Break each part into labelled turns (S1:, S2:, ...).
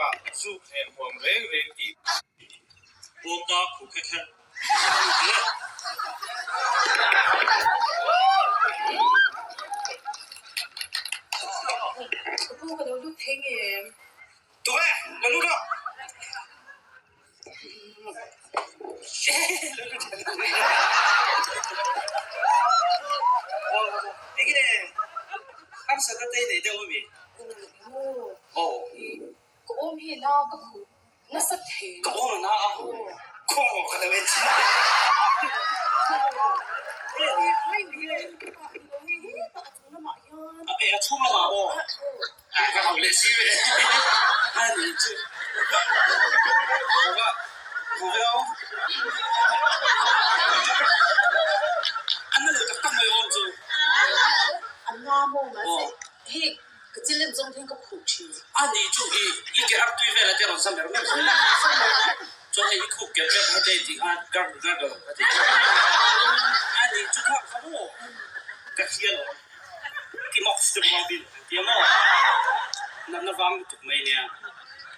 S1: bakah zuk leh hmuam reng reng tih.
S2: Pawmna khuh khe kher.
S3: Ka pu ka lo lut thei nge em?
S2: Tuk e, la lut rawh. Enge harsatna te i nei deuh ami? Aw.
S3: Ka awm hi na ka khuh nasa thei.
S2: Ka awm a na a, khaw ka lo en chin. A chhung lamah aw. Ka hau leh si ve. A ni chu. Ka hau ve aw. A na lo tak tak mai awm chu.
S3: A na maw mahse hei ka chil lem zawng hian ka khuh thin.
S2: A ni chu i i ke artui vel a te rawn sa mer mer zel. Chuan hei i khup ker ker kha te tih kha gargle gargle a ti. A ni chu kha kha maw ka hria lo. Ti mawk si chu ruang bil an ti a maw? Natna vang lutuk mai nia.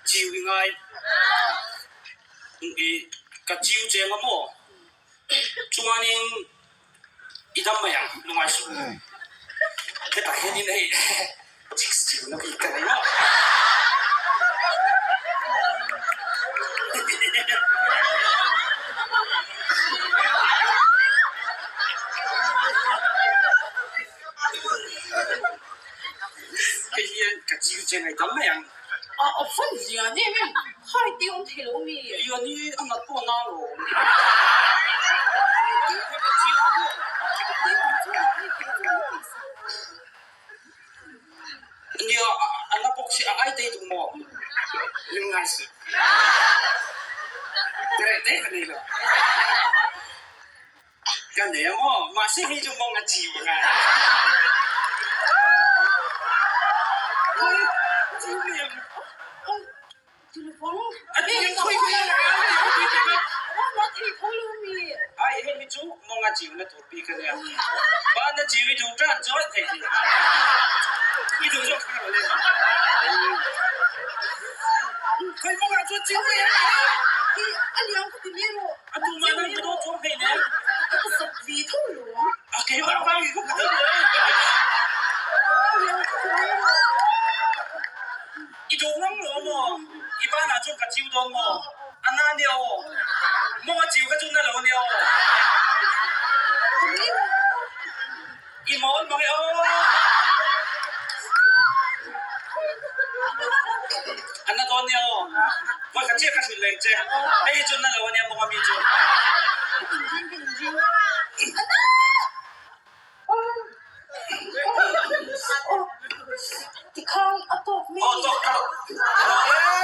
S2: Chiu i ngai. I ka chiu cheng a maw? Chuanin i dam mai ang lungai suh. Hetah hianin hei chicks chiu na bik ka nei maw? Hei hian ka chiu che ngai tam mai ang.
S3: A a van lian em em, khai te awm thei lo mi?
S2: Lian hi a nat pawh a na lo. Nia a na bawk si a ai tei tuk maw? Ling ngai si. Tereh te ka nei lo. Ka nei a maw? Mahse hei chu mawng a chiu ang a. Chiu mai ang. A ti ang khawi khawi ang a ti ang Ai hei hi chu mawng a chiu na tur bik a nia. Ban a chiu i duh tan chuan hei hi i duh zawk kha le. Khawi mawng ah chuan chiu mai ang.
S3: A liang ka ti mai rawh.
S2: A tu mah nan ka dawt chuang hlei nen.
S3: A ka zak ve tho lo.
S2: A keimah vang in ka dawt lo. I dawt ngam lo maw? I ban ah cun ka ciu dawn maw? A na nia aw. Mawng a ciu kha cu na lo nia aw. I mawl mang e aw. A na dawn nia aw. Voi khat chiah ka hrilh leng che. Hei hi cu na lo ania mawng a mi cu.
S3: Tikhan a tawk mi.
S2: Aw tawk ka lo.